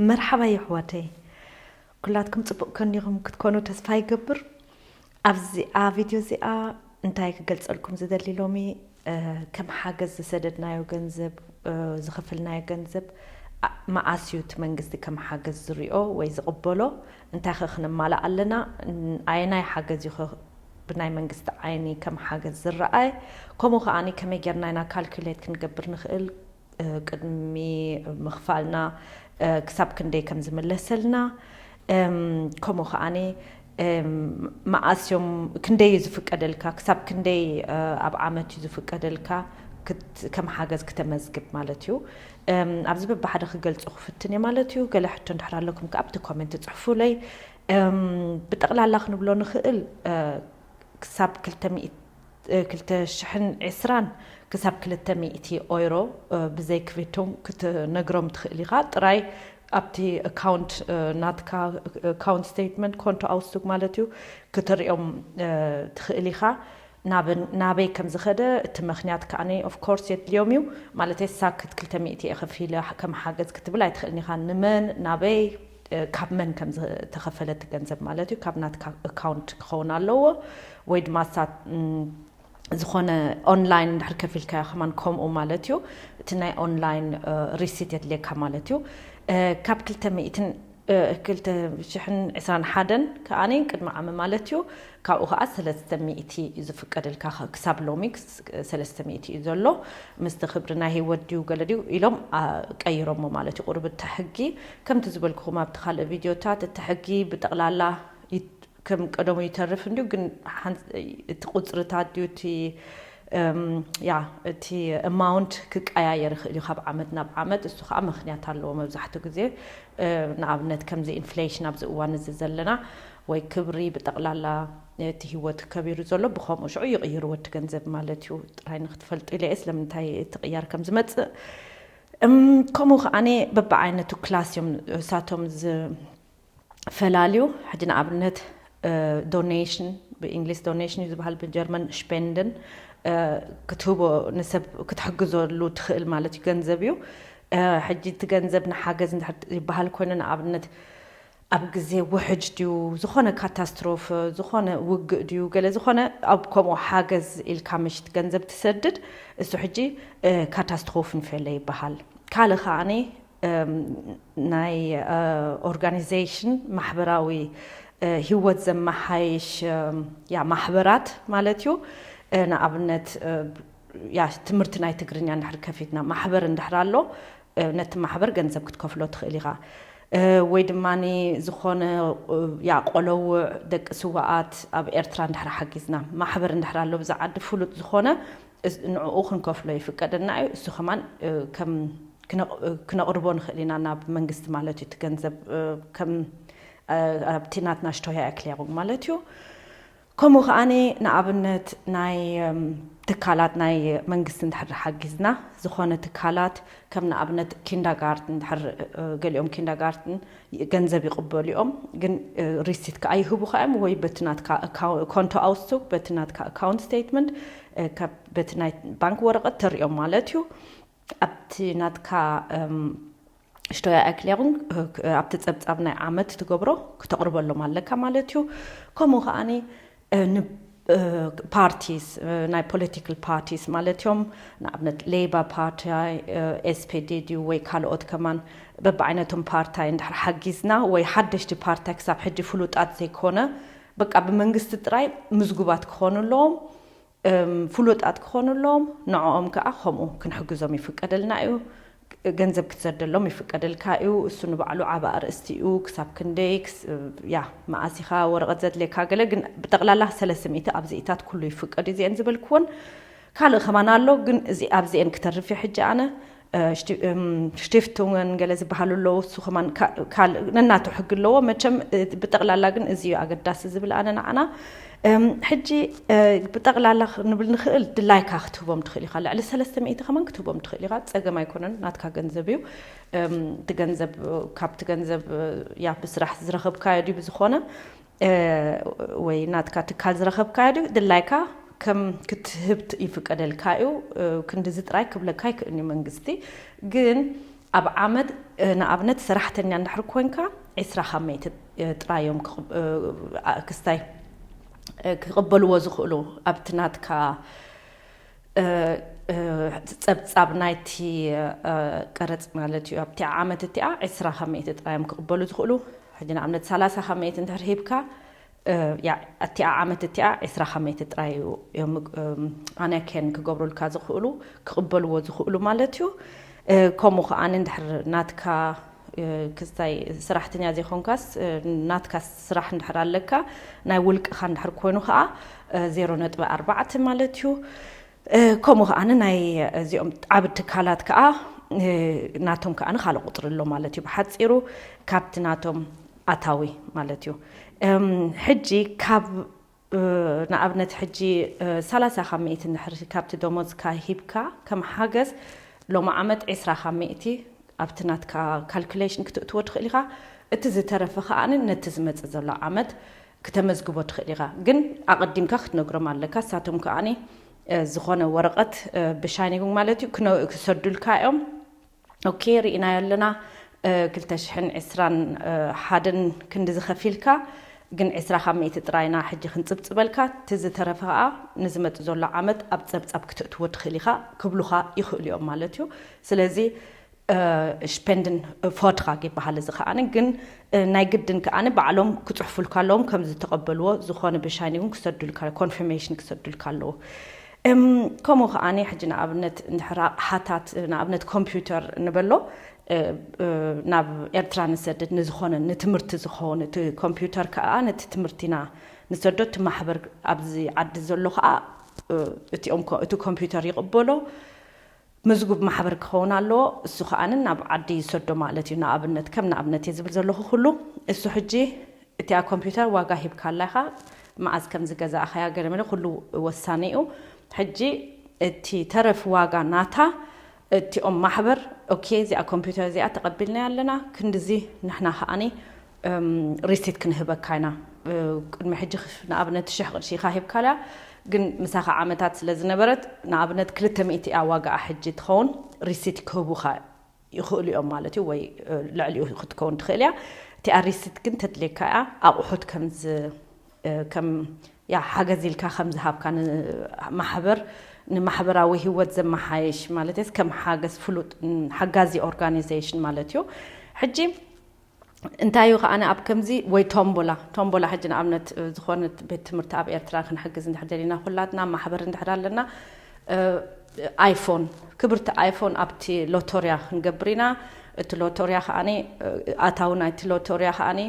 መርሓባ የሕዋተይ፣ ኩላትኩም ጽቡቕ ከኒኹም ክትኮኑ ተስፋ ይገብር። ኣብዚኣ ቪድዮ እዚኣ እንታይ ክገልጸልኩም ዝደሊ ሎሚ፣ ከም ሓገዝ ዝሰደድናዮ ገንዘብ፣ ዝኸፈልናዮ ገንዘብ፣ መዓስ እዩ እቲ መንግስቲ ከም ሓገዝ ዝሪኦ ወይ ዝቕበሎ? እንታይ ኸ ክነማልእ ኣለና? ኣየናይ ሓገዝ እዩ ኸ ብናይ መንግስቲ ዓይኒ ከም ሓገዝ ዝረኣይ? ከምኡ ከኣ ከመይ ጌርና ኢና ካልኩሌት ክንገብር ንኽእል? ቅድሚ ምኽፋልና ክሳብ ክንደይ ከም ዝምለሰልና፣ ከምኡ ከኣ መዓስ እዮም፣ ክንደይ እዩ ዝፍቀደልካ፣ ክሳብ ክንደይ ኣብ ዓመት እዩ ዝፍቀደልካ ከም ሓገዝ ክተመዝግብ ማለት እዩ። ኣብዚ በብሓደ ክገልጾ ክፍትን እየ ማለት እዩ። ገለ ሕቶ እንድሕር ኣለኩም ከኣ ኣብቲ ኮሜንት ጽሕፉለይ። ብጠቕላላ ክንብሎ ንኽእል ክሳብ ክልተ ሚእቲ ክልተ ሽሕን ዕስራን ክሳብ ክልተ ሚእቲ ኦይሮ ብዘይ ክፍሊት ክትነግሮም ትኽእል ኢኻ። ጥራይ ኣብቲ ኣካውንት ናትካ፣ ኣካውንት ስቴትመንት፣ ኮንቶ ኣውስቱግ ማለት እዩ፣ ክትሪኦም ትኽእል ኢኻ። ናበይ ከም ዝኸደ እቲ ምኽንያት ከኣ ኦፍ ኮርስ የድልዮም እዩ። ማለት ሳክት ክልተ ሚእቲ እየ ከፊለ ከም ሓገዝ ክትብል ኣይትኽእልን ኢኻ። ንመን፣ ናበይ፣ ካብ መን ከም ዝተኸፈለ እቲ ገንዘብ ማለት እዩ፣ ካብ ናትካ ኣካውንት ክኸውን ኣለዎ። ወይ ድማ ሳት ዝኾነ ኦንላይን እንድሕር ከፊልካዮ ከማን ከምኡ ማለት እዩ። እቲ ናይ ኦንላይን ሪሲት የድልየካ ማለት እዩ። ካብ ክልተ ሚእትን ክልተ ሽሕን ዕስራን ሓደን ከኣ ቅድሚ ዓሚ ማለት እዩ። ካብኡ ከኣ ሰለስተ ሚእቲ እዩ ዝፍቀደልካ። ክሳብ ሎሚ ሰለስተ ሚእቲ እዩ ዘሎ። ምስቲ ክብሪ ናይ ህይወት ድዩ ገለ ድዩ ኢሎም ቀይሮሞ ማለት እዩ። ቁርብ እቲ ሕጊ ከምቲ ዝበልኩኹም ኣብቲ ካልእ ቪድዮታት፣ እቲ ሕጊ ብጠቕላላ ከም ቀደሙ ይተርፍ እንድዩ፣ ግን እቲ ቁጽርታት ድዩ እቲ ያ እቲ ኣማውንት ክቀያየር ይኽእል እዩ ካብ ዓመት ናብ ዓመት። እሱ ከዓ ምኽንያት ኣለዎ። መብዛሕትኡ ግዜ ንኣብነት ከምዚ ኢንፍሌሽን ኣብዚ እዋን እዚ ዘለና ወይ ክብሪ ብጠቕላላ እቲ ህይወት ከቢሩ ዘሎ ብኸምኡ ሽዑ ይቕይርዎ እቲ ገንዘብ ማለት እዩ። ጥራይ ንክትፈልጡ ኢለ እየ ስለምንታይ እቲ ቅያር ከም ዝመፅእ። ከምኡ ከዓኒ በብዓይነቱ ክላስ እዮም እሳቶም ዝ ፈላልዩ። ሕጂ ንኣብነት ዶኔሽን፣ ብእንግሊዝ ዶኔሽን እዩ ዝበሃል፣ ብጀርመን ሽፔንድን ክትህቦ ንሰብ ክትሕግዘሉ ትኽእል ማለት እዩ፣ ገንዘብ እዩ። ሕጂ እቲ ገንዘብ ንሓገዝ እንድሕር ይበሃል ኮይኑ ንኣብነት ኣብ ግዜ ውሕጅ ድዩ፣ ዝኾነ ካታስትሮፍ፣ ዝኾነ ውግእ ድዩ፣ ገለ ዝኾነ ኣብ ከምኡ ሓገዝ ኢልካ ምሽት ገንዘብ ትሰድድ፣ እሱ ሕጂ ካታስትሮፍን ፌለ ይበሃል። ካልእ ከዓኒ ናይ ኦርጋኒዜሽን ማሕበራዊ ህይወት ዘመሓይሽ ያ ማሕበራት ማለት እዩ። ንኣብነት ያ ትምህርቲ ናይ ትግርኛ እንድሕር ከፊትና ማሕበር እንድሕር ኣሎ፣ ነቲ ማሕበር ገንዘብ ክትከፍሎ ትኽእል ኢኻ። ወይ ድማ ዝኾነ ያ ቆለውዕ ደቂ ስዋኣት ኣብ ኤርትራ እንድሕር ሓጊዝና ማሕበር እንድሕር ኣሎ ብዛ ዓዲ ፍሉጥ ዝኾነ ንዕኡ ክንከፍሎ ይፍቀደና እዩ። እሱ ከማን ከም ክነቕርቦ ንኽእል ኢና ናብ መንግስቲ ማለት እዩ። እቲ ገንዘብ ከም ኣብቲ ናትና ሽቶያ ኤክሌሩንግ ማለት እዩ። ከምኡ ከዓኒ ንኣብነት ናይ ትካላት ናይ መንግስቲ እንድሕር ሓጊዝና ዝኾነ ትካላት ከም ንኣብነት ኪንዳጋርትን እንድሕር ገሊኦም ኪንዳጋርትን ገንዘብ ይቕበሉ እዮም፣ ግን ሪሲት ከዓ ይህቡኻ እዮም ወይ በቲ ናትካ ኮንቶ ኣውስቱግ በቲ ናትካ ኣካውንት ስቴትመንት በቲ ናይ ባንክ ወረቐት ተሪኦም ማለት እዩ። ኣብቲ ናትካ ሽቶያ ኤክሌሩንግ ኣብቲ ጸብጻብ ናይ ዓመት ትገብሮ ክተቕርበሎም ኣለካ ማለት እዩ። ከምኡ ከዓኒ ፓርቲስ፣ ናይ ፖለቲካል ፓርቲስ ማለት እዮም። ንኣብነት ሌባ ፓርቲ፣ ኤስፒዲ ድዩ ወይ ካልኦት ከማን በብዓይነቶም ፓርታይ እንድሕር ሓጊዝና ወይ ሓደሽቲ ፓርታይ ክሳብ ሕጂ ፍሉጣት ዘይኮነ በቃ ብመንግስቲ ጥራይ ምዝጉባት ክኾኑ ኣለዎም። ፍሉጣት ክኾኑ ኣለዎም። ንዕኦም ከዓ ከምኡ ክንሕግዞም ይፍቀደልና እዩ። ገንዘብ ክትሰደሎም ይፍቀደልካ እዩ። እሱ ንባዕሉ ዓቢ ኣርእስቲ እዩ። ክሳብ ክንደይ ያ መዓስ ኢኻ ወረቐት ዘድልየካ ገለ ግን ብጠቕላላ ሰለስተ ሚእቲ ኣብዚኢታት ኩሉ ይፍቀድ እዩ። እዚአን ዝበልክዎን ካልእ ከማን ኣሎ ግን እዚ ኣብዚአን ክተርፍ እየ ሕጂ ኣነ። ሽቲፍቱንገን ገለ ዝበሃሉ ኣለዉ። እሱ ከማን ካልእ ነናቱ ሕጊ ኣለዎ። መቸም ብጠቕላላ ግን እዚ እዩ ኣገዳሲ ዝብል ኣነ ንዓና። ሕጂ ብጠቕላላ ንብል ንኽእል ድላይካ ክትህቦም ትኽእል ኢኻ። ልዕሊ ሰለስተ ሚእቲ ከማን ክትህቦም ትኽእል ኢኻ። ጸገም ኣይኮነን፣ ናትካ ገንዘብ እዩ። እቲ ገንዘብ ካብቲ ገንዘብ ያ ብስራሕ ዝረኸብካዮ ድዩ ብዝኾነ ወይ ናትካ ትካል ዝረኸብካዮ ድዩ ድላይካ ከም ክትህብ ይፍቀደልካ እዩ። ክንድዚ ጥራይ ክብለካ ኣይክእልን እዩ መንግስቲ። ግን ኣብ ዓመት ንኣብነት ሰራሕተኛ እንድሕር ኮንካ ዕስራ ካብ ሚእቲ ጥራዮም ክስታይ ክቕበልዎ ዝኽእሉ ኣብቲ ናትካ ጸብጻብ ናይቲ ቀረጽ ማለት እዩ። ኣብቲ ዓመት እቲኣ ዕስራ ካብ ሚእቲ ጥራዮም ክቕበሉ ዝኽእሉ። ሕጂ ንኣብነት ሰላሳ ካብ ሚእቲ እንድሕር ሂብካ እቲኣ ዓመት እቲኣ ዕስራ ካብ ሚእቲ ጥራይ እዮም ኣነኬን ክገብሩልካ ዝኽእሉ ክቕበልዎ ዝኽእሉ ማለት እዩ። ከምኡ ከዓኒ እንድሕር ናትካ ክስታይ ሰራሕተኛ ዘይኮንካስ ናትካ ስራሕ እንድሕር ኣለካ ናይ ውልቅኻ እንድሕር ኮይኑ ከዓ ዜሮ ነጥቢ ኣርባዕተ ማለት እዩ። ከምኡ ከዓኒ ናይ እዚኦም ዓብ ትካላት ከዓ ናቶም ከዓኒ ካልእ ቁፅሪ ኣሎ ማለት እዩ። ብሓፂሩ ካብቲ ናቶም ኣታዊ ማለት እዩ። ሕጂ ካብ ንኣብነት ሕጂ ሰላሳ ካብ ሚእቲ እንድሕር ካብቲ ደሞዝካ ሂብካ ከም ሓገዝ ሎሚ ዓመት ዕስራ ካብ ሚእቲ ኣብቲ ናትካ ካልኩሌሽን ክትእትዎ ትኽእል ኢኻ። እቲ ዝተረፈ ከዓኒ ነቲ ዝመጽእ ዘሎ ዓመት ክተመዝግቦ ትኽእል ኢኻ። ግን ኣቐዲምካ ክትነግሮም ኣለካ። እሳቶም ከዓኒ ዝኾነ ወረቐት ብሻይኒንግ ማለት እዩ ክሰዱልካ እዮም። ኦኬ ርኢናዮ ኣለና ክልተ ሽሕን ዕስራን ሓደን ክንዲ ዝኸፊልካ ግን ዕስራ ካብ ሚእቲ ጥራይና ሕጂ ክንጽብጽበልካ እቲ ዝተረፈ ከዓ ንዝመጽእ ዘሎ ዓመት ኣብ ጸብጻብ ክትእትዎ ትኽእል ኢኻ ክብሉኻ ይኽእሉ እዮም ማለት እዩ። ስለዚ ሽፔንድን ፎትራግ ይበሃል እዚ ከዓኒ ግን ናይ ግድን ከዓኒ ባዕሎም ክፅሕፉልካ ኣለዎም ከም ዝተቐበልዎ ዝኾነ ብሻይኒ እውን ክሰዱልካ ኮንፊርሜሽን ክሰዱልካ ኣለዎ። ከምኡ ከዓኒ ሕጂ ንኣብነት እንድሕር ኣቕሓታት ንኣብነት ኮምፒውተር ንበሎ ናብ ኤርትራ ንሰድድ ንዝኾነ ንትምህርቲ ዝኸውን እቲ ኮምፒውተር ከዓ ነቲ ትምህርቲና ንሰዶ እቲ ማሕበር ኣብዚ ዓዲ ዘሎ ከዓ እቲኦም እቲ ኮምፒውተር ይቕበሎ ምዝጉብ ማሕበር ክኸውን ኣለዎ። እሱ ከዓኒ ናብ ዓዲ ይሰዶ ማለት እዩ። ንኣብነት ከም ንኣብነት እየ ዝብል ዘለኹ ኩሉ እሱ ሕጂ እቲኣ ኮምፒውተር ዋጋ ሂብካ ኣላ ኢኻ መዓዝ ከም ዝገዛእኻያ ገለ መለ ኩሉ ወሳኒ እዩ። ሕጂ እቲ ተረፍ ዋጋ ናታ እቲኦም ማሕበር ኦኬ እዚኣ ኮምፒውተር እዚኣ ተቐቢልናያ ኣለና ክንድዚ ንሕና ከዓኒ ሪሲት ክንህበካ ኢና። ቅድሚ ሕጂ ንኣብነት ሽሕ ቅርሺ ኢኻ ሂብካላ ግን ምሳኻ ዓመታት ስለ ዝነበረት ንኣብነት ክልተ ሚእቲ እያ ዋጋኣ ሕጂ ትኸውን ሪሲት ክህቡኻ ይኽእሉ እዮም ማለት እዩ ወይ ልዕሊኡ ክትከውን ትኽእል እያ። እቲኣ ሪሲት ግን ተድልየካ እያ ኣቑሑት ከምዝ ከም ያ ሓገዝ ኢልካ ከም ዝሃብካ ማሕበር ንማሕበራዊ ህይወት ዘመሓየሽ ማለት ከም ሓገዝ ፍሉጥ ሓጋዚ ኦርጋናይዜሽን ማለት እዩ። ሕጂ እንታይ እዩ ከዓነ ኣብ ከምዚ ወይ ቶምቦላ ቶምቦላ ሕጂ ንኣብነት ዝኾነ ቤት ትምህርቲ ኣብ ኤርትራ ክንሕግዝ እንድሕር ደሊና ኩላትና ማሕበር እንድሕር ኣለና ኣይፎን ክብርቲ ኣይፎን ኣብቲ ሎቶርያ ክንገብር ኢና። እቲ ሎቶርያ ከዓኒ ኣታዊ ናይቲ ሎቶርያ ከዓኒ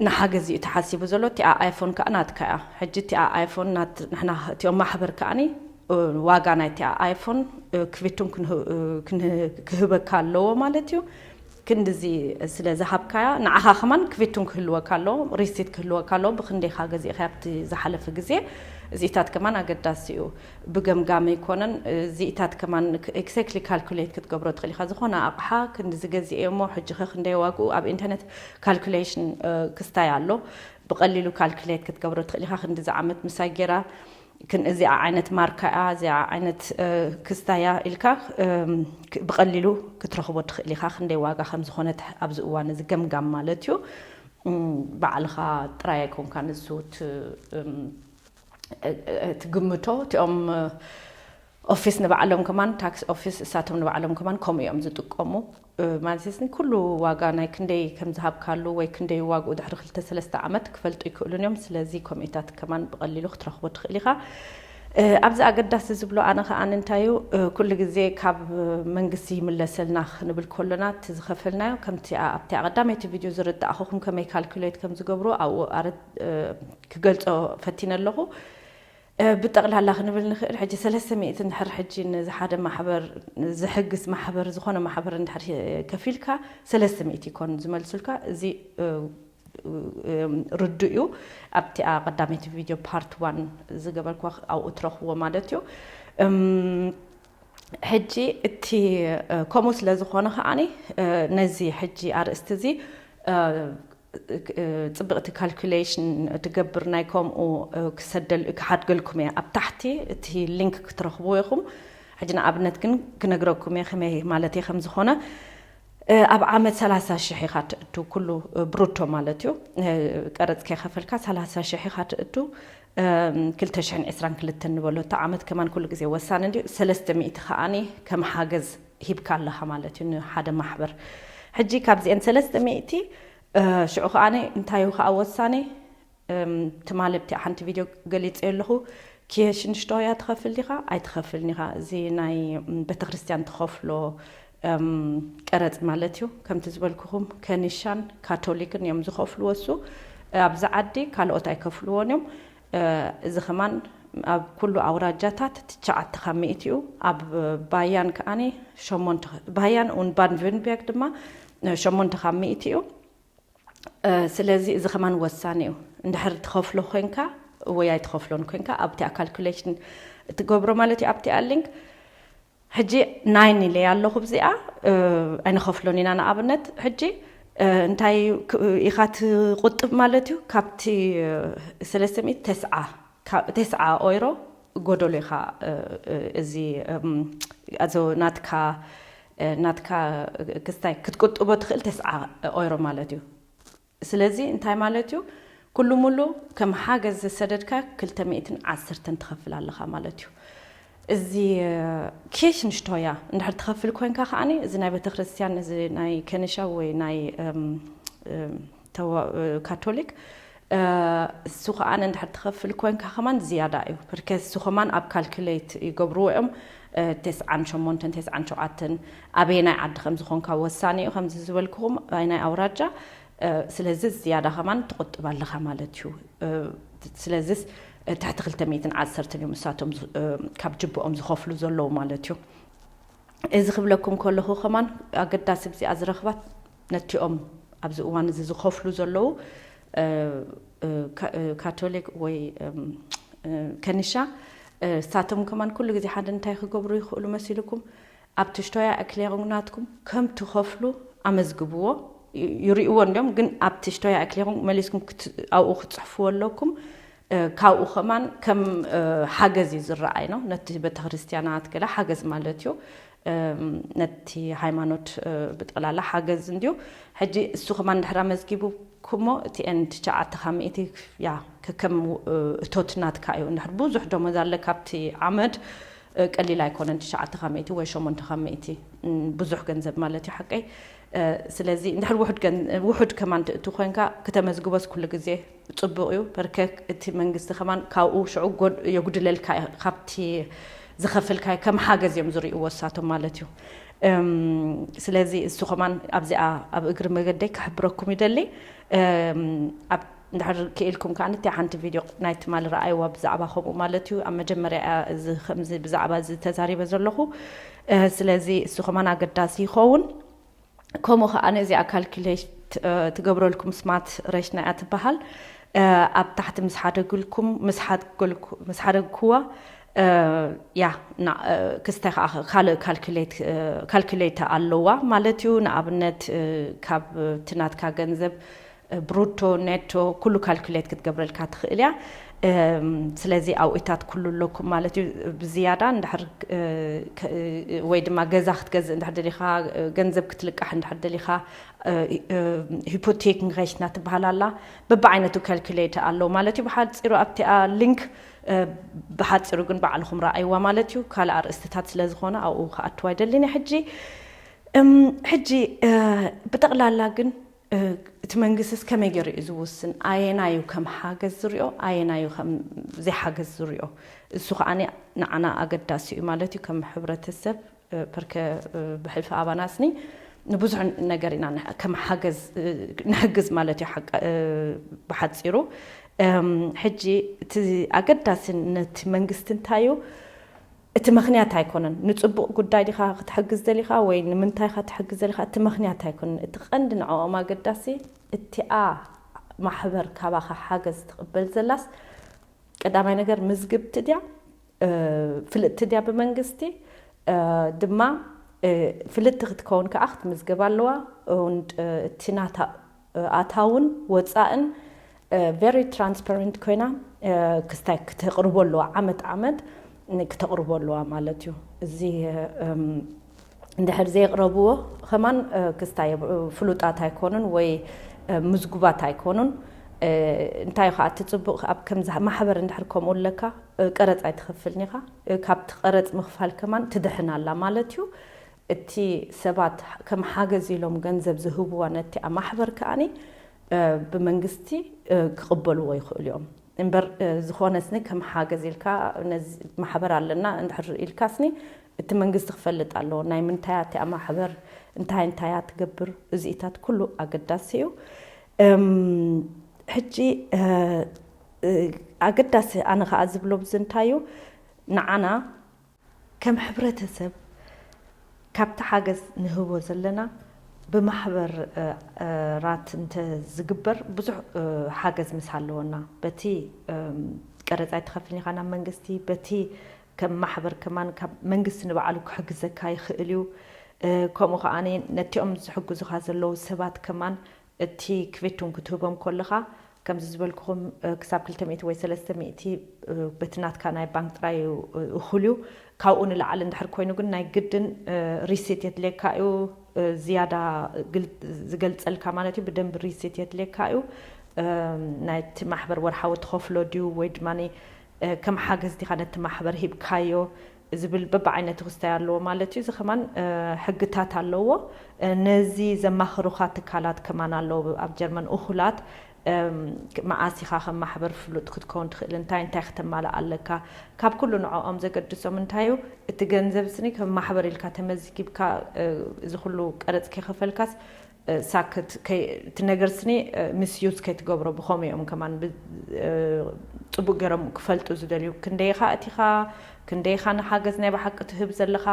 ንሓገዝ እዩ ተሓሲቡ ዘሎ። እቲኣ ኣይፎን ከዓ ናትካ እያ። ሕጂ እቲኣ ኣይፎን ናት ንሕና እቲኦም ማሕበር ከዓኒ ዋጋ ናይ እቲኣ ኣይፎን ክቪቱን ክህበካ ኣለዎ ማለት እዩ። ክንድዚ ስለ ዝሃብካያ ንዓኻ ከማን ክቪቱን ክህልወካ ኣለዎ፣ ሪሲት ክህልወካ ኣለዎ። ብክንደይካ ገዚእካ ኣብቲ ዝሓለፈ ግዜ እዚኢታት ከማን ኣገዳሲ እዩ። ብገምጋም ኣይኮነን እዚኢታት ከማን ኤግዛክትሊ ካልኩሌት ክትገብሮ ትኽእል ኢኻ። ዝኾነ ኣቕሓ ክንድዚ ገዚኤ እሞ ሕጂ ኸ ክንደይ ዋግኡ ኣብ ኢንተርኔት ካልኩሌሽን ክስታይ ኣሎ። ብቐሊሉ ካልኩሌት ክትገብሮ ትኽእል ኢኻ። ክንድዚ ዓመት ምሳይ ጌራ ክን እዚኣ ዓይነት ማርካ እያ እዚኣ ዓይነት ክስታያ ኢልካ ብቐሊሉ ክትረኽቦ ትኽእል ኢኻ። ክንደይ ዋጋ ከም ዝኾነት ኣብዚ እዋን እዚ ገምጋም ማለት እዩ። ባዕልኻ ጥራይ ኣይኮንካ ንሱ ትግምቶ እቲኦም ኦፊስ ንባዕሎም ከማን ታክስ ኦፊስ እሳቶም ንባዕሎም ከማን ከምኡ እዮም ዝጥቀሙ። ማለት ኩሉ ዋጋ ናይ ክንደይ ከም ዝሃብካሉ ወይ ክንደይ ዋግኡ ድሕሪ ክልተ ሰለስተ ዓመት ክፈልጡ ይክእሉን እዮም። ስለዚ ከምኡታት ከማን ብቐሊሉ ክትረኽቦ ትኽእል ኢኻ። ኣብዚ ኣገዳሲ ዝብሎ ኣነ ከኣ እንታይ እዩ ኩሉ ግዜ ካብ መንግስቲ ይምለሰልና ክንብል ከሎና እቲ ዝኸፈልናዮ ከምቲ ኣብቲ ቀዳመይቲ ቪድዮ ዝርዳእኹም ከመይ ካልኩሌት ከም ዝገብሩ ኣብኡ ክገልጾ ፈቲነ ኣለኹ። ብጠቕላላ ክንብል ንኽእል ሕጂ ሰለስተ ሚእቲ እንድሕር ሕጂ ንዝሓደ ማሕበር ዝሕግዝ ማሕበር ዝኾነ ማሕበር እንድሕር ከፊልካ ሰለስተ ሚእቲ ይኮን ዝመልሱልካ። እዚ ርዱ እዩ። ኣብቲኣ ቀዳመይቲ ቪድዮ ፓርት ዋን ዝገበርኩዋ ኣብኡ ትረኽብዎ ማለት እዩ። ሕጂ እቲ ከምኡ ስለ ዝኾነ ከዓኒ ነዚ ሕጂ ኣርእስቲ እዚ ጽብቕቲ ካልኩሌሽን ትገብር ናይ ከምኡ ክሰደል ክሓድገልኩም እየ ኣብ ታሕቲ እቲ ሊንክ ክትረኽብዎ ኢኹም። ሕጂ ንኣብነት ግን ክነግረኩም እየ ከመይ ማለት እየ ከም ዝኾነ። ኣብ ዓመት ሰላሳ ሽሕ ኢኻ ትእቱ፣ ኩሉ ብሩቶ ማለት እዩ። ቀረጽ ከይኸፈልካ ሰላሳ ሽሕ ኢኻ ትእቱ። ክልተ ሽሕን ዕስራን ክልተን ንበሎ፣ እቲ ዓመት ከማን ኩሉ ግዜ ወሳኒ እንድዩ። ሰለስተ ሚእቲ ከኣኒ ከም ሓገዝ ሂብካ ኣለኻ ማለት እዩ ንሓደ ማሕበር። ሕጂ ካብዚአን ሰለስተ ሚእቲ ሽዑ ከኣኒ እንታይ እዩ ከዓ ወሳኒ? ትማሊ ኣብቲ ሓንቲ ቪድዮ ገሊጸ ኣለኹ። ኪየሽ ንሽቶ እያ ትኸፍል ዲኻ ኣይትኸፍልን ኢኻ? እዚ ናይ ቤተክርስትያን ትኸፍሎ ቀረጽ ማለት እዩ። ከምቲ ዝበልኩኹም ከኒሻን ካቶሊክን እዮም ዝኸፍልዎ። እሱ ኣብዚ ዓዲ ካልኦት ኣይከፍልዎን እዮም። እዚ ከማን ኣብ ኩሉ ኣውራጃታት ትሽዓተ ካብ ሚእቲ እዩ። ኣብ ባያን ከኣኒ ሸሞንተ፣ ባያን ኡን ባድን ቪርትንበርግ ድማ ሸሞንተ ካብ ሚእቲ እዩ። ስለዚ እዚ ከማን ወሳኒ እዩ። እንድሕር ትኸፍሎ ኮንካ ወይ ኣይትኸፍሎን ኮንካ ኣብቲ ካልኩሌሽን እትገብሮ ማለት እዩ ኣብቲ ሊንክ። ሕጂ ናይን ኢለ ኣለኹ ብዚኣ ኣይንኸፍሎን ኢና። ንኣብነት ሕጂ እንታይ ኢኻ ትቁጥብ ማለት እዩ? ካብቲ ሰለስተ ሚእቲ ተስዓ፣ ተስዓ ኦይሮ ጎደሎ ኢኻ። እዚ ኣዞ ናትካ ናትካ ክስታይ ክትቁጥቦ ትኽእል ተስዓ ኦይሮ ማለት እዩ። ስለዚ እንታይ ማለት እዩ? ኩሉ ሙሉ ከም ሓገዝ ዝሰደድካ ክልተ ሚእትን ዓሰርተን ትኸፍል ኣለኻ ማለት እዩ። እዚ ኬሽ ንሽቶያ እንድሕር ትኸፍል ኮንካ ከዓኒ፣ እዚ ናይ ቤተክርስትያን፣ እዚ ናይ ከኒሻ ወይ ናይ ካቶሊክ፣ እሱ ከዓኒ እንድሕር ትኸፍል ኮንካ ከማን ዝያዳ እዩ። ብርከ እሱ ከማን ኣብ ካልኩሌት ይገብርዎ እዮም። ተስዓን ሸሞንተን ተስዓን ሸውዓተን ኣበየናይ ዓዲ ከም ዝኾንካ ወሳኒ እዩ። ከምዚ ዝበልክኹም ኣበየናይ ኣውራጃ፣ ስለዚ ዝያዳ ከማን ትቁጥብ ኣለኻ ማለት እዩ። ስለዚስ ትሕቲ ክልተ ሚእትን ዓሰርተን እዮም እሳቶም ካብ ጅብኦም ዝኸፍሉ ዘለዉ ማለት እዩ። እዚ ክብለኩም ከለኹ ከማን ኣገዳሲ ብዚኣ ዝረኽባት ነቲኦም ኣብዚ እዋን እዚ ዝኸፍሉ ዘለዉ ካቶሊክ ወይ ከኒሻ፣ እሳቶም ከማን ኩሉ ግዜ ሓደ እንታይ ክገብሩ ይኽእሉ መሲልኩም? ኣብቲ ሽቶያ ኤክሌሩንግ ናትኩም ከም ትኸፍሉ ኣመዝግብዎ። ይርእይዎ እንዲዮም፣ ግን ኣብቲ ሽቶያ ኤክሌሩንግ መሊስኩም ኣብኡ ክትጽሕፍዎ ኣለኩም። ካብኡ ከማን ከም ሓገዝ እዩ ዝረኣይ ነው። ነቲ ቤተክርስትያናት ገለ ሓገዝ ማለት እዩ። ነቲ ሃይማኖት ብጠቕላላ ሓገዝ እንድዩ። ሕጂ እሱ ከማን ድሕር ኣመዝጊቡ ኩሞ እቲ ኤን ትሽዓተ ካብ ሚእቲ ያ ከከም እቶት ናትካ እዩ። እንድሕር ብዙሕ ደሞዝ ኣለ ካብቲ ዓመድ ቀሊል ኣይኮነን። ትሽዓተ ካብ ሚእቲ ወይ ሸሞንተ ካብ ሚእቲ ብዙሕ ገንዘብ ማለት እዩ ሓቀይ። ስለዚ እንድሕር ውሑድ ከማን ትእቱ ኮንካ ክተመዝግቦስ ኩሉ ግዜ ጽቡቕ እዩ። በርከ እቲ መንግስቲ ከማን ካብኡ ሽዑ የጉድለልካ ካብቲ ዝኸፈልካ ከም ሓገዝ እዮም ዝርእይዎ እሳቶም ማለት እዩ። ስለዚ እሱ ከማን ኣብዚኣ ኣብ እግሪ መገደይ ክሕብረኩም ይደሊ። እንድሕር ክኢልኩም ከዓ ነቲ ሓንቲ ቪድዮ ናይ ትማሊ ረኣይዋ ብዛዕባ ከምኡ ማለት እዩ። ኣብ መጀመርያ እዚ ከምዚ ብዛዕባ እዚ ተዛሪበ ዘለኹ። ስለዚ እሱ ከማን ኣገዳሲ ይኸውን። ከምኡ ከዓ ነዚኣ ካልኩሌት ትገብረልኩም ስማት ረሽና እያ ትበሃል። ኣብ ታሕቲ ምስ ሓደግልኩም ምስ ሓደግኩዋ ያ ክስታይ ከዓ ካልእ ካልኩሌት ኣለዋ ማለት እዩ። ንኣብነት ካብ ትናትካ ገንዘብ ብሩቶ ኔቶ ኩሉ ካልኩሌት ክትገብረልካ ትኽእል እያ። ስለዚ ኣውኢታት ኩሉ ኣለኩም ማለት እዩ። ብዝያዳ እንድሕር ወይ ድማ ገዛ ክትገዝእ እንድሕር ደሊኻ፣ ገንዘብ ክትልቃሕ እንድሕር ደሊኻ፣ ሂፖቴክ ንኸሽትና ትበሃል ኣላ። በብዓይነቱ ካልኩሌት ኣሎ ማለት እዩ። ብሓፂሩ ኣብቲኣ ሊንክ ብሓፂሩ ግን ባዕልኹም ረኣይዋ ማለት እዩ። ካልእ ኣርእስትታት ስለ ዝኾነ ኣብኡ ክኣትዋ ኣይደልን እየ ሕጂ። ሕጂ ብጠቕላላ ግን እቲ መንግስትስ ከመይ ገይሩ እዩ ዝውስን? ኣየናይ እዩ ከም ሓገዝ ዝሪኦ፣ ኣየናይ እዩ ከም ዘይሓገዝ ዝሪኦ? እሱ ከዓ ንዓና ኣገዳሲ እዩ ማለት እዩ። ከም ሕብረተሰብ ፐርከ ብሕልፊ ኣባናስኒ ንብዙሕ ነገር ኢና ከም ሓገዝ ንሕግዝ ማለት እዩ። ብሓፂሩ ሕጂ እቲ ኣገዳሲ ነቲ መንግስቲ እንታይ እዩ? እቲ ምኽንያት ኣይኮነን። ንጽቡቕ ጉዳይ ዲኻ ክትሕግዝ ደሊኻ ወይ ንምንታይ ኢኻ ትሕግዝ ደሊኻ? እቲ ምኽንያት ኣይኮነን። እቲ ቀንዲ ንዕኦም ኣገዳሲ እቲኣ ማሕበር ካባኻ ሓገዝ ትቕበል ዘላስ ቀዳማይ ነገር ምዝግብቲ ድያ፣ ፍልጥቲ ድያ ብመንግስቲ፣ ድማ ፍልጥቲ ክትከውን ከዓ ክትምዝገብ ኣለዋ። እቲ ናታ ኣታውን ወፃእን very transparent ኮይና ክስታይ ክተቕርቦ ኣለዋ ዓመት ዓመት። ክተቕርቦ ኣለዋ ማለት እዩ። እዚ እንድሕር ዘየቕረብዎ ከማን ክስታይ ፍሉጣት ኣይኮኑን ወይ ምዝጉባት ኣይኮኑን። እንታይ ከዓ እቲ ፅቡቕ ኣብ ከምዚ ማሕበር እንድሕር ከምኡ ኣለካ ቀረፅ ኣይትኸፍልን ኢኻ። ካብቲ ቀረፅ ምኽፋል ከማን ትድሕን ኣላ ማለት እዩ። እቲ ሰባት ከም ሓገዝ ኢሎም ገንዘብ ዝህብዋ ነቲ ኣብ ማሕበር ከኣኒ ብመንግስቲ ክቕበልዎ ይኽእሉ እዮም። እምበር ዝኾነ ስኒ ከም ሓገዝ ኢልካ ነዚ ማሕበር ኣለና እንድሕር ኢልካ ስኒ እቲ መንግስቲ ክፈልጥ ኣለዎ። ናይ ምንታይ እቲኣ ማሕበር እንታይ እንታይ እያ ትገብር? እዚኢታት ኩሉ ኣገዳሲ እዩ። ሕጂ ኣገዳሲ ኣነ ከዓ ዝብሎ ብዚ እንታይ እዩ ንዓና ከም ሕብረተሰብ ካብቲ ሓገዝ ንህቦ ዘለና ብማሕበራት እንተ ዝግበር ብዙሕ ሓገዝ ምስ ሃለወና በቲ ቀረፃ ኣይትኸፍልኒ ኢኻ ናብ መንግስቲ በቲ ከም ማሕበር ከማን ካብ መንግስቲ ንባዕሉ ክሕግዘካ ይኽእል እዩ። ከምኡ ከዓ ነቲኦም ዝሕግዙኻ ዘለዉ ሰባት ከማን እቲ ክቤቱን ክትህቦም ከለኻ ከምዚ ዝበልኩኹም ክሳብ ክልተ ሚእቲ ወይ ሰለስተ ሚእቲ በቲ ናትካ ናይ ባንክ ጥራይ እዩ እኹል እዩ። ካብኡ ንላዕሊ እንድሕር ኮይኑ ግን ናይ ግድን ሪሲት የድልየካ እዩ። ዝያዳ ዝገልፀልካ ማለት እዩ ብደንብ ሪሲት የድልየካ እዩ። ናይቲ ማሕበር ወርሓዊ ትኸፍሎ ድዩ ወይ ድማ ከም ሓገዝ ዲኻ ነቲ ማሕበር ሂብካዮ ዝብል በብዓይነቱ ክስታይ ኣለዎ ማለት እዩ። እዚ ከማን ሕግታት ኣለዎ። ነዚ ዘማኽሩኻ ትካላት ከማን ኣለዉ ኣብ ጀርመን እኹላት መዓስ ኢኻ ከም ማሕበር ፍሉጥ ክትከውን ትኽእል እንታይ እንታይ ክተማልእ ኣለካ። ካብ ኩሉ ንዕኦም ዘገድሶም እንታይ እዩ እቲ ገንዘብ ስኒ ከም ማሕበር ኢልካ ተመዝጊብካ እዚ ኩሉ ቀረፅ ከይኸፈልካስ ሳክት እቲ ነገር ስኒ ሚስዩዝ ከይትገብሮ ብኸምኡ እዮም ከማን ፅቡቅ ገይሮም ክፈልጡ ዝደልዩ ክንደይኻ እቲኻ ክንደይኻ ንሓገዝ ናይ ብሓቂ ትህብ ዘለኻ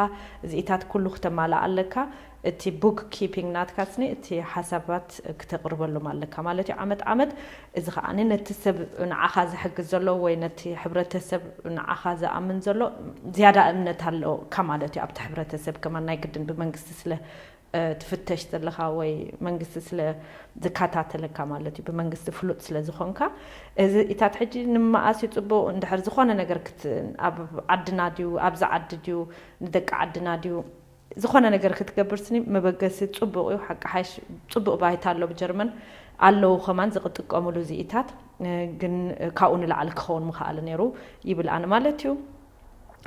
እዚኢታት ኩሉ ክተማልእ ኣለካ። እቲ ቡክ ኪፒንግ ናትካ ስኒ እቲ ሓሳባት ክተቅርበሎም ኣለካ ማለት እዩ ዓመት ዓመት። እዚ ከዓ ነቲ ሰብ ንዓኻ ዝሕግዝ ዘሎ ወይ ነቲ ሕብረተሰብ ንዓኻ ዝኣምን ዘሎ ዝያዳ እምነት ኣለካ ማለት እዩ ኣብቲ ሕብረተሰብ ከማን ናይ ግድን ብመንግስቲ ስለ ትፍተሽ ዘለኻ ወይ መንግስቲ ስለ ዝከታተለካ ማለት እዩ ብመንግስቲ ፍሉጥ ስለ ዝኾንካ እዚ ኢታት ሕጂ ንመኣስ እዩ ፅቡቅ እንድሕር ዝኾነ ነገር ኣብ ዓድና ድዩ ኣብዚ ዓዲ ድዩ ንደቂ ዓድና ድዩ ዝኾነ ነገር ክትገብር ስኒ መበገሲ ፅቡቅ እዩ ሓቂ ሓይሽ ፅቡቅ ባይታ ኣሎ ብጀርመን ኣለዉ ከማን ዝቅጥቀምሉ እዚ ኢታት ግን ካብኡ ንላዕሊ ክኸውን ምኽኣለ ነይሩ ይብል ኣነ ማለት እዩ።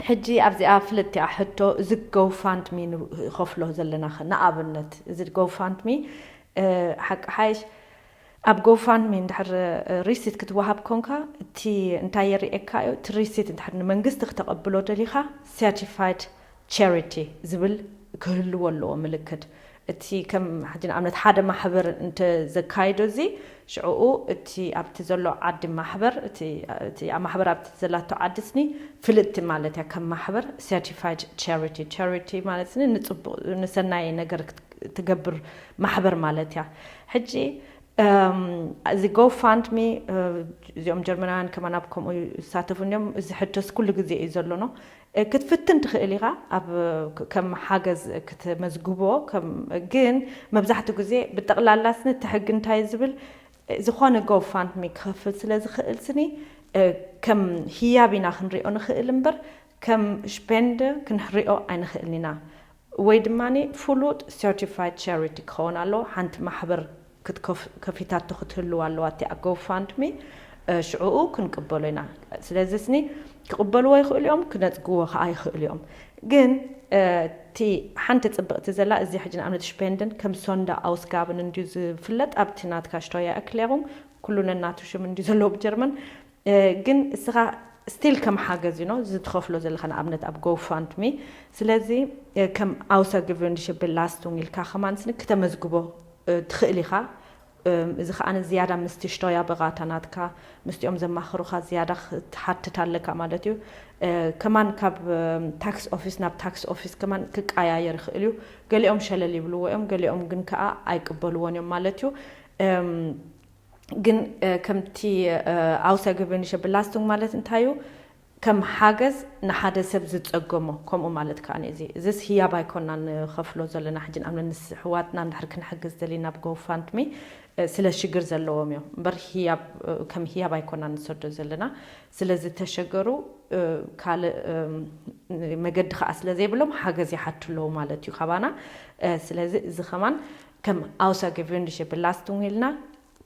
ሕጂ ኣብዚኣ ፍልጥቲኣ ሕቶ እዚ ጎፋንድሚ ንኸፍሎ ዘለና ንኣብነት እዚ ጎፋንድሚ ሓቂ ሓይሽ ኣብ ጎፋንድሚ እንድሕር ሪሲት ክትወሃብ ኮንካ እቲ እንታይ የርእየካ እዩ እቲ ሪሲት እንድሕር ንመንግስቲ ክተቐብሎ ደሊኻ ሰርቲፋይድ ቻሪቲ ዝብል ክህልዎ ኣለዎ ምልክት እቲ ከም ሕጂ ንኣብነት ሓደ ማሕበር እንተ ዘካይዶ እዚ ሽዕኡ እቲ ኣብቲ ዘሎ ዓዲ ማሕበር እቲ ኣብ ማሕበር ኣብቲ ዘላቶ ዓዲ ስኒ ፍልጥቲ ማለት እያ ከም ማሕበር ሰርቲፋይድ ቻሪቲ ቻሪቲ ማለት ስኒ ንፅቡቅ ንሰናይ ነገር ትገብር ማሕበር ማለት እያ። ሕጂ እዚ ጎፋንድሚ እዚኦም ጀርመናውያን ከማን ኣብ ከምኡ ይሳተፉ እንዲኦም እዚ ሕቶስ ኩሉ ግዜ እዩ ዘሎኖ ክትፍትን ትኽእል ኢኻ ኣብ ከም ሓገዝ ክትመዝግቦ ግን መብዛሕትኡ ግዜ ብጠቕላላ ስኒ እቲ ሕጊ እንታይ ዝብል ዝኾነ ጎፋንድሚ ክኸፍል ስለ ዝኽእል ስኒ ከም ህያብ ኢና ክንሪኦ ንኽእል እምበር ከም ሽፔንድ ክንሪኦ ኣይንኽእልን ኢና ወይ ድማ ፍሉጥ ሰርቲፋይድ ቻሪቲ ክኸውን ኣለዎ ሓንቲ ማሕበር ከፊታቶ ክትህልው ኣለዋ እቲኣ ጎፋንድሚ ሽዕኡ ክንቅበሎ ኢና ስለዚ ስኒ ክቕበልዎ ይኽእሉ እዮም ክነፅግዎ ከዓ ይኽእሉ እዮም ግን እቲ ሓንቲ ፅብቕቲ ዘላ እዚ ሕጂ ንኣብነት ሽፔንድን ከም ሶንዳ ኣውስጋብን እንድዩ ዝፍለጥ ኣብቲ ናትካ ሽቶያ ክሌሩም ኩሉ ነናቱ ሽም እንድዩ ዘለዎ ብጀርመን ግን እስኻ ስቲል ከም ሓገዝ ዩ ኖ እዚ ትኸፍሎ ዘለኻ ንኣብነት ኣብ ጎፋንድሚ ስለዚ ከም ኣውሰግቭንድሽብል ላስቱንግ ኢልካ ከማን ስኒ ክተመዝግቦ ትኽእል ኢኻ እዚ ከዓ ዝያዳ ምስቲ ሽቶያ በቓታ ናትካ ምስቲኦም ዘማኽሩኻ ዝያዳ ክትሓትት ኣለካ ማለት እዩ ከማን ካብ ታክስ ኦፊስ ናብ ታክስ ኦፊስ ከማን ክቀያየር ይኽእል እዩ ገሊኦም ሸለል ይብልዎ እዮም ገሊኦም ግን ከዓ ኣይቅበልዎን እዮም ማለት እዩ ግን ከምቲ ኣውሰግብንሽብል ላስቱንግ ማለት እንታይ እዩ ከም ሓገዝ ንሓደ ሰብ ዝጸገሞ፣ ከምኡ ማለት ከኣ እዚ፣ እዚስ ህያብ ኣይኮና ንኸፍሎ ዘለና። ሕጂ ንኣብነት ንስ-፣ ኣሕዋትና እንድሕር ክንሕግዝ ደሊና ብ GoFundMe፣ እ፣ ስለ ሽግር ዘለዎም እዮም እምበር ህያብ፣ እ፣ ከም ህያብ ኣይኮና ንሰዶ ዘለና። ስለ ዝተሸገሩ፣ እ፣ ካልእ፣ እም፣ መገዲ ከኣ ስለ ዘይብሎም ሓገዝ ይሓቱ ኣለዉ ማለት እዩ ካባና። እ፣ ስለዚ እዚ ከማን ከም Außergewöhnliche Belastung ኢልና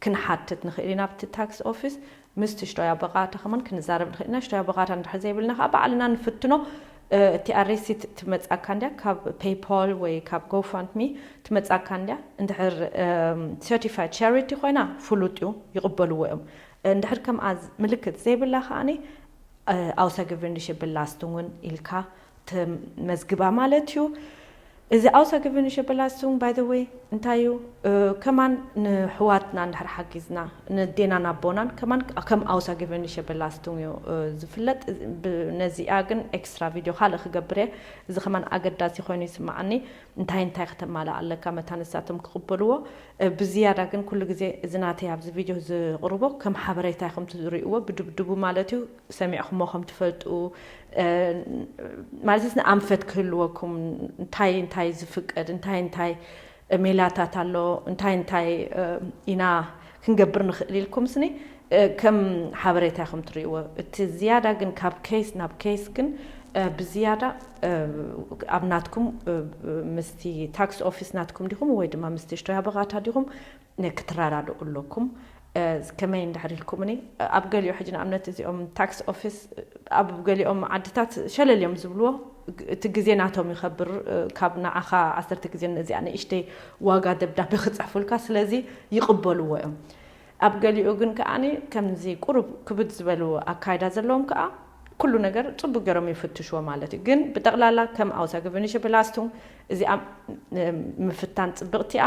ክንሓትት ንኽእል ኢና ኣብቲ ታክስ ኦፊስ። ምስቲ ሽቶያ በቓታ ከማን ክንዛረብ ንኽእል ኢና። ሽቶያ በቓታ እንድሕር ዘይብልና ከኣ ባዕልና ንፍትኖ። እ፣ እቲ ኣሬሲት ትመጻካ እንድያ ካብ PayPal ወይ ካብ GoFundMe ትመጻካ እንድያ። እንድሕር፣ እም፣ certified charity ኮይና ፍሉጥ እዩ፣ ይቕበልዎ እዮም። እንድሕር ከምኣ ዝ-፣ ምልክት ዘይብላ ከኣኒ፣ እ፣ Außergewöhnliche Belastung እውን ኢልካ ትመዝግባ ማለት እዩ። እዚ Außergewöhnliche Belastung, by the way, እንታይ እዩ? እ፣ ከማን ንሕዋትና እንድሕር ሓጊዝና፣ ንዴናን ኣቦናን ከማን ከም Außergewöhnliche Belastung እዩ፣ እ፣ ዝፍለጥ። ብ-፣ ነዚኣ ግን ኤክስትራ ቪድዮ ካልእ ክገብር እየ። እዚ ከማን ኣገዳሲ ኮይኑ ይስምዓኒ። እንታይ እንታይ ከተማልእ ኣለካ መታ ንሳቶም ክቕበልዎ። እ፣ ብዝያዳ ግን ኩሉ ግዜ እዚ ናተይ ኣብዚ ቪድዮ ዝቕርቦ ከም ሓበሬታ ኢኹም ትርእይዎ፣ ብድብድቡ ማለት እዩ። ሰሚዕኹሞ ከም ትፈልጡ፣ እ፣ ማለትስ ንኣንፈት ክህልወኩም፣ እንታይ እንታይ ዝፍቀድ፣ እንታይ እንታይ ሜላታት ኣሎ፣ እንታይ እንታይ፣ እ፣ ኢና ክንገብር ንኽእል ኢልኩም ስኒ፣ እ፣ ከም ሓበሬታ ኢኹም ትርእይዎ። እቲ ዝያዳ ግን ካብ ኬስ ናብ ኬስ ግን፣ እ፣ ብዝያዳ፣ እ፣ ኣብ ናትኩም፣ እ፣ ምስቲ ታክስ ኦፊስ ናትኩም ዲኹም ወይ ድማ ምስቲ ሽቶያ በቓታ ዲኹም ነ-፣ ክትረዳድኡ ኣለኩም። እ፣ ከመይ እንድሕር ኢልኩምኒ፣ ኣብ ገሊኡ ሕጂ ንኣብነት እዚኦም ታክስ ኦፊስ ኣብ ገሊኦም ዓድታት ሸለል እዮም ዝብልዎ። ግ-፣ እቲ ግዜ ናቶም ይኸብር። እ፣ ካብ ንዓኻ ዓሰርተ ግዜ ነዚኣ ንእሽተይ ዋጋ ደብዳቤ ክጽሕፉልካ፣ ስለዚ ይቕበልዎ እዮም። ኣብ ገሊኡ ግን ከኣኒ ከምዚ ቁሩብ ክብድ ዝበሉ ኣካይዳ ዘለዎም ከኣ ኩሉ ነገር ጽቡቅ ገይሮም ይፍትሽዎ ማለት እዩ። ግን ብጠቕላላ ከም Außergewöhnliche Belastung እዚኣ፣ እ፣ ምፍታን ጽብቕቲ እያ።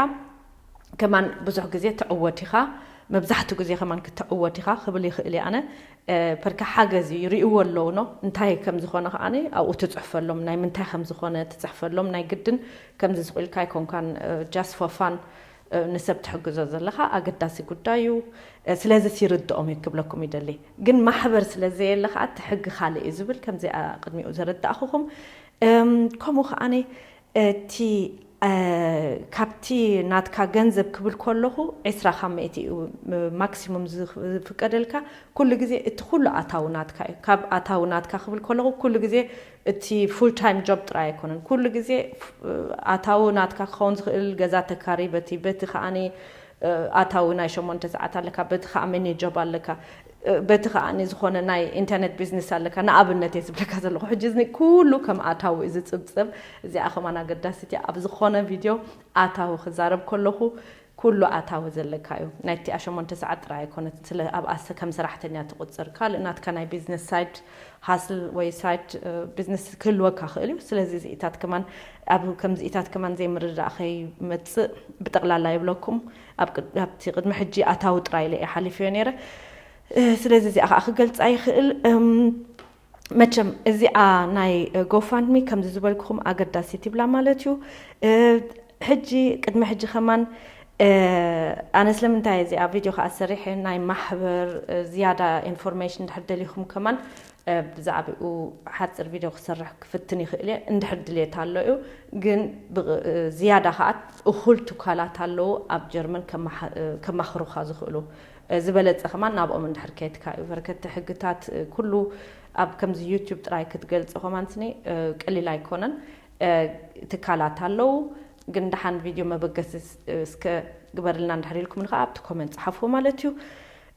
ከማን ብዙሕ ግዜ ትዕወት ኢኻ፣ መብዛሕትኡ ግዜ ከማን ክትዕወት ኢኻ ክብል ይኽእል እየ ኣነ። እ፣ ፐርካ ሓገዝ እዩ፣ ይርእይዎ ኣለዉ ኖ፣ እንታይ ከም ዝኾነ ከኣኒ ኣብኡ ትጽሕፈሎም፣ ናይ ምንታይ ከም ዝኾነ ትጽሕፈሎም፣ ናይ ግድን ከምዚ ዝኽኢልካ ኣይኮንካን፣ እ፣ just for fun፣ እ፣ ንሰብ ትሕግዞ ዘለኻ ኣገዳሲ ጉዳይ እዩ። እ፣ ስለዚስ ይርድኦም እዩ ክብለኩም ይደሊ። ግን ማሕበር ስለ ዘየለ ከኣ እቲ ሕጊ ካልእ እዩ ዝብል፣ ከምዚ፣ እ፣ ቅድሚኡ ዘረዳእኹኹም። እም፣ ከምኡ ከኣኒ እቲ፣ እ፣ ካብቲ ናትካ ገንዘብ ክብል ከለኹ ዒስራ ካብ ሚእቲ እዩ፣ እ፣ ማክሲሙም ዝፍ-፣ ዝፍቀደልካ። ኩሉ ግዜ እቲ ኩሉ ኣታዊ ናትካ እዩ። ካብ ኣታዊ ናትካ ክብል ከለኹ ኩሉ ግዜ እቲ ፉል ታይም ጆብ ጥራይ ኣይኮነን። ኩሉ ግዜ ፍ-፣ ኣታዊ ናትካ ክኸውን ዝኽእል ገዛ ተካሪ በቲ፣ በቲ ከኣኒ፣ እ፣ ኣታዊ ናይ ሸሞንተ ሰዓት ኣለካ፣ በቲ ከኣ ሚኒ ጆብ ኣለካ፣ እ፣ በቲ ከኣ ዝኾነ ናይ ኢንተርኔት ቢዝነስ ኣለካ። ንኣብነት እየ ዝብለካ ዘለኹ። ሕጂ እዚ ኩሉ ከም ኣታዊ እዩ ዝጽብጸብ። እዚኣ ከማን ኣገዳሲት እያ። ኣብ ዝኾነ ቪድዮ ኣታዊ ክዛረብ ከለኹ ኩሉ ኣታዊ ዘለካ እዩ። ናይቲ ሸሞንተ ሰዓት ጥራይ ኣይኮነትን። ስለ ኣብኣ ስ-፣ ከም ሰራሕተኛ ትቑጸር። ካልእ ናትካ ናይ ቢዝነስ ሳይድ ሃስል ወይ ሳይድ፣ እ፣ ቢዝነስ ክህልወካ ክእል እዩ። ስለዚ እዚኢታት ከማን፣ ኣብ ከምዚኢታት ከማን ዘይምርድዳእ ከይመጽእ ብጠቕላላ ይብለኩም። ኣብ ቅድ-፣ ኣብቲ ቅድሚ ሕጂ ኣታዊ ጥራይ ኢለ እየ ሓሊፈዮ ነይረ። እ፣ ስለዚ እዚኣ ከኣ ክገልጻ ይኽእል። እም፣ መቸም እዚኣ ናይ፣ እ፣ ጎፋንድሚ ከምዚ ዝበልኩኹም ኣገዳሲት ይብላ ማለት እዩ። እ፣ ሕጂ፣ ቅድሚ ሕጂ ከማን፣ እ፣ ኣነ ስለምንታይ እዚኣ ቪድዮ ከኣ ሰሪሐ፣ ናይ ማሕበር፣ እ፣ ዝያዳ ኢንፎርሜሽን እንድሕር ደሊኹም ከማን፣ እ፣ ብዛዕባኡ ሓጺር ቪድዮ ክሰርሕ ክፍትን ይኽእል እየ፣ እንድሕር ድልየት ኣሎ እዩ። ግን ብቕ-፣ እ፣ ዝያዳ ከኣ እኹል ትካላት ኣለዉ ኣብ ጀርመን ከማሓ-፣ እ፣ ከማኽሩኻ ዝኽእሉ። እ፣ ዝበለጸ ከማን ናብኦም እንድሕር ከይድካ እዩ። በርከቲ ሕግታት፣ እ፣ ኩሉ ኣብ ከምዚ ዩቱብ ጥራይ ክትገልጾ ከማን ስኒ፣ እ፣ ቀሊል ኣይኮነን። እ፣ ትካላት ኣለዉ፣ ግን ደሓን ቪድዮ መበገሲ ስ-፣ እስከ ግበርልና እንድሕር ኢልኩም ንኸዓ ኣብቲ ኮመንት ጸሓፍዎ ማለት እዩ።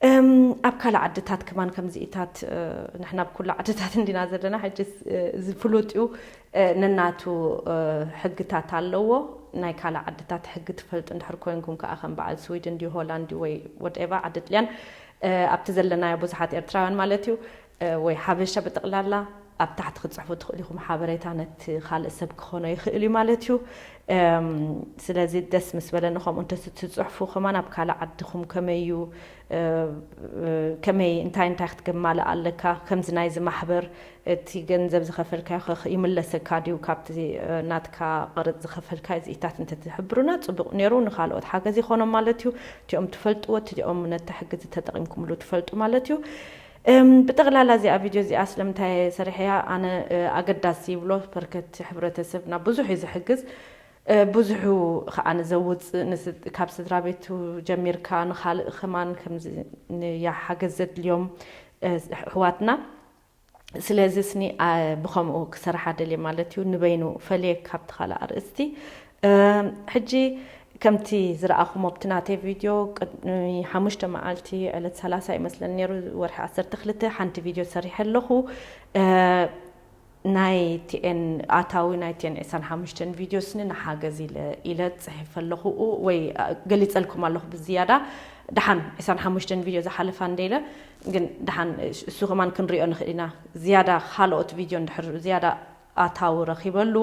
እም፣ ኣብ ካልእ ዓድታት ከማን ከምዚኢታት፣ እ፣ ንሕና ኣብ ኩሉ ዓድታት እንዲና ዘለና፣ ሕጅስ፣ እ፣ እዚ ፍሉጥ እዩ። እ፣ ነናቱ፣ እ፣ ሕግታት ኣለዎ። ናይ ካልእ ዓድታት ሕጊ ትፈልጡ እንድሕር ኮይንኩም ከኣ ከም በዓል ስዊድን ድዩ ሆላንድ ድዩ ወይ ወደኤቨር ዓዲ ጥልያን፣ እ፣ ኣብቲ ዘለናዮ ብዙሓት ኤርትራውያን ማለት እዩ፣ እ፣ ወይ ሓበሻ ብጠቕላላ ኣብ ታሕቲ ክትጽሕፉ ትኽእሉ ኢኹም። ሓበሬታ ነቲ ካልእ ሰብ ክኾኖ ይኽእል እዩ ማለት እዩ። እም፣ ስለዚ ደስ ምስ በለኒ ከምኡ እንተ ትጽሕፉ ከማን ኣብ ካልእ ዓድኹም ከመይ እዩ፣ እ፣ እ፣ ከመይ እንታይ እንታይ ክትገማልእ ኣለካ፣ ከምዚ ናይዚ ማሕበር እቲ ገንዘብ ዝኸፈልካዮ ኸ ይምለሰካ ድዩ ካብቲ፣ እ፣ ናትካ ቀረጽ ዝኸፈልካዮ እዚኢታት እንተ ትሕብሩና ጽቡቕ ነይሩ፣ ንኻልኦት ሓገዝ ይኾኖም ማለት እዩ። እቲኦም ትፈልጥዎ፣ እቲኦም ነቲ ሕጊ እዚ ተጠቒምኩምሉ ትፈልጡ ማለት እዩ። እም፣ ብጠቕላላ እዚኣ ቪድዮ እዚኣ ስለምንታይ ሰሪሐያ? ኣነ፣ እ፣ ኣገዳሲ ይብሎ። በርከት ሕብረተሰብና ብዙሕ እዩ ዝሕግዝ፣ እ፣ ብዙሑ ኸዓ ንዘውፅእ ንስ-፣ ካብ ስድራ ቤቱ ጀሚርካ ንኻልእ ከማን ከምዚ ንያ ሓገዝ ዘድልዮም፣ እ፣ ኣሕዋትና። ስለዚ ስኒ፣ አ፣ ብኸምኡ ክሰርሓ ደልየ ማለት እዩ፣ ንበይኑ ፈልየ ካብቲ ካልእ ኣርእስቲ። እ፣ ሕጂ ከምቲ ዝረኣኹም ኣብቲ ናተይ ቪድዮ፣ ቅድሚ ሓሙሽተ መዓልቲ፣ ዕለት ሰላሳ ይመስለኒ ነይሩ፣ ወርሒ ዓሰርተ ክልተ፣ ሓንቲ ቪድዮ ሰሪሐ ኣለኹ። እ፣ ናይ ቲኤን ኣታዊ ናይ ቲኤን ዕስራን ሓሙሽተን ቪድዮ ስኒ ንሓገዝ ኢለ፣ ኢለ ጽሒፈ ኣለኹ፣ ኡ-፣ ወይ፣ አ፣ ገሊጸልኩም ኣለኹ ብዝያዳ። ደሓን ዕስራን ሓሙሽተን ቪድዮ ዝሓለፋ እንደ ኢለ፣ ግን ደሓን እሱ ከማን ክንሪኦ ንኽእል ኢና። ዝያዳ ካልኦት ቪድዮ እንድሕር ዝያዳ ኣታዊ ረኺበሉ፣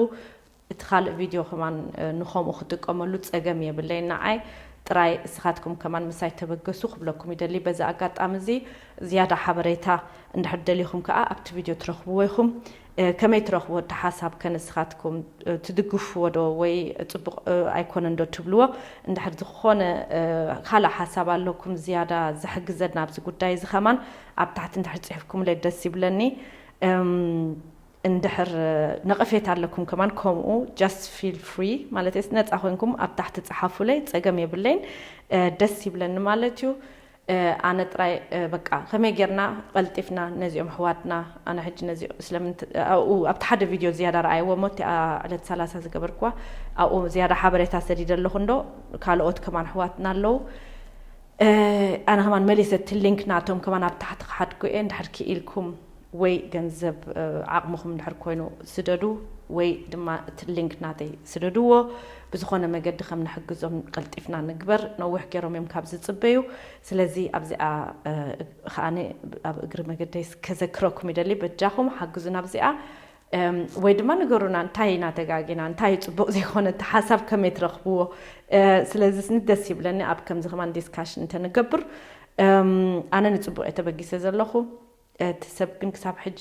እቲ ካልእ ቪድዮ ከማን፣ እ፣ ንኸምኡ ክጥቀመሉ ጸገም የብለይን። ንዓይ ጥራይ እስኻትኩም ከማን ምሳይ ተበገሱ ክብለኩም ይደሊ። በዚ ኣጋጣሚ እዚ ዝያዳ ሓበሬታ እንድሕር ደሊኹም ከኣ ኣብቲ ቪድዮ ትረኽብዎ ኢኹም። እ፣ ከመይ ትረኽብዎ እቲ ሓሳብ ከ ንስኻትኩም፣ እ፣ ትድግፍዎ ዶ ወይ ጽቡቕ፣ እ፣ ኣይኮነን ዶ ትብልዎ? እንድሕር ዝኾነ፣ እ፣ ካልእ ሓሳብ ኣለኩም ዝያዳ ዝሕግዘና ኣብዚ ጉዳይ እዚ ከማን ኣብ ታሕቲ እንድሕር ጽሒፍኩምለይ ደስ ይብለኒ። እም፣ እንድሕር ነቐፌታ ኣለኩም ከማን ከምኡ just feel free ማለት እስ ነፃ ኮይንኩም ኣብ ታሕቲ ፀሓፉለይ፣ ፀገም የብለይን። እ፣ ደስ ይብለኒ ማለት እዩ። እ፣ ኣነ ጥራይ፣ እ፣ በቃ ከመይ ጌርና ቀልጢፍና ነዚኦም ኣሕዋትና፣ ኣነ ሕጂ ነዚ ስለምንት-፣ ኣብኡ ኣብቲ ሓደ ቪድዮ ዝያዳ ረኣይዎ እሞ እቲኣ ዕለት ሰላሳ ዝገበርኩዋ ኣብኡ ዝያዳ ሓበሬታ ሰዲደ ኣለኹ እንዶ ካልኦት ከማን ኣሕዋትና ኣለዉ። እ፣ ኣነ ከማን መሊሰ እቲ ሊንክ ናቶም ከማን ኣብ ታሕቲ ክሓድጎ እየ። እንድሕር ክኢልኩም ወይ ገንዘብ፣ እ፣ ዓቕምኹም እንድሕር ኮይኑ ስደዱ፣ ወይ ድማ እቲ ሊንክ ናተይ ስደድዎ። ብዝኾነ መገዲ ከም ንሕግዞም ቀልጢፍና ንግበር። ነዊሕ ገይሮም እዮም ካብ ዝጽበዩ። ስለዚ ኣብዚኣ፣ እ፣ ከኣነ ኣብ እግሪ መገደይ ከዘክረኩም ይደሊ፣ በጃኹም ሓግዙና ኣብዚኣ። እም፣ ወይ ድማ ንገሩና፣ እንታይ ኢና ተጋጊና፣ እንታይ እዩ ጽቡቕ ዘይኮነ፣ እቲ ሓሳብ ከመይ ትረኽብዎ? እ፣ ስለዚ ስኒ ደስ ይብለኒ፣ ኣብ ከምዚ ከማን ዲስካሽን እንተንገብር። እም፣ ኣነ ንጽቡቕ እየ ተበጊሰ ዘለኹ። እቲ ሰብ ግን ክሳብ ሕጂ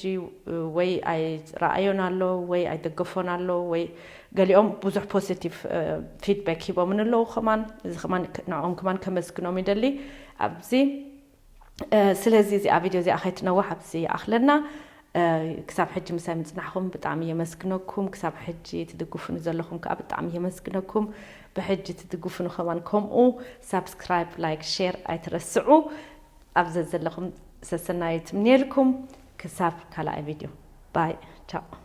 ወይ ኣይረኣዮን ኣሎ፣ ወይ ኣይደገፎን ኣሎ፣ ወይ ገሊኦም ብዙሕ ፖዚቲቭ፣ እ፣ ፊድባክ ሂቦምን ኣለዉ ከማን። እዚ ከማን ክ-፣ ንዕኦም ከማን ከመስግኖም ይደሊ ኣብዚ። እ፣ ስለዚ እዚኣ ቪድዮ እዚኣ ከይትነውሕ ኣብዚ ይኣኽለና። እ፣ ክሳብ ሕጂ ምሳይ ምጽናሕኩም ብጣዕሚ የመስግነኩም። ክሳብ ሕጂ ትድግፉኒ ዘለኹም ከኣ ብጣዕሚ የመስግነኩም። ብሕጂ ትድግፉኒ ከማን ከምኡ። ሳብስክራይብ፣ ላይክ፣ ሼር ኣይትረስዑ። ኣብ ዘዘለኹም ሰሰናዩ ትምንየልኩም። ክሳብ ካልኣይ ቪድዮ። ባይ። ቻው።